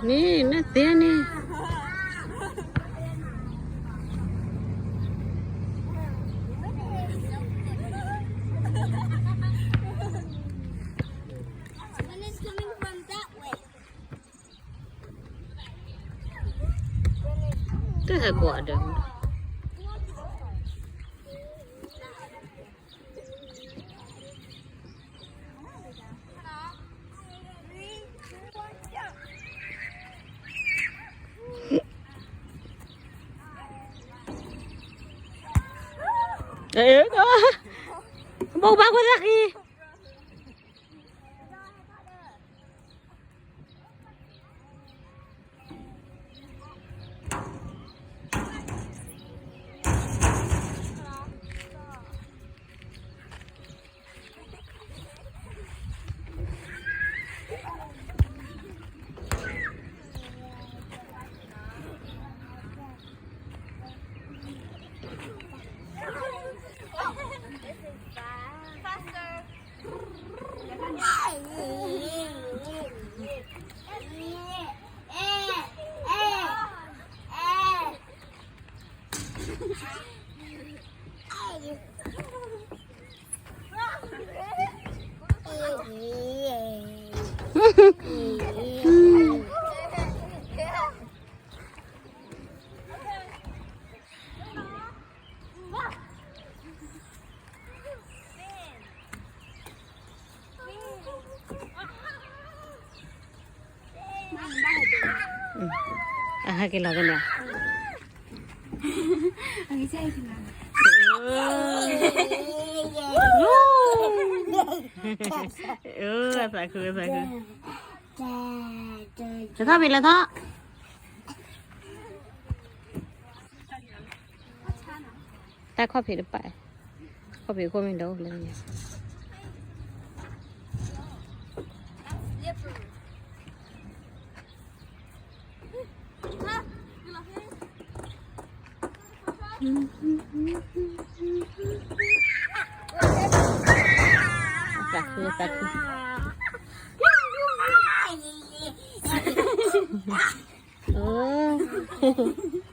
န့ၣ် နသ့န့ၣ် တဟဲကိးအဒၢး ဘိးဘၣ်ကွၢ်သးဃံ အဟဲက့ၤလီၤက့ၤန့ၣ် အသးခု အသးခု လဲၤထီၣ်ဖံး လဲၤထီၣ် တၢ်ခီၣ်ဖံးတပာ်, ခီၣ်ဖံးခိၣ်မ့ၢ်ဒိၣ်လၢညါ, သးခု သးခု, အ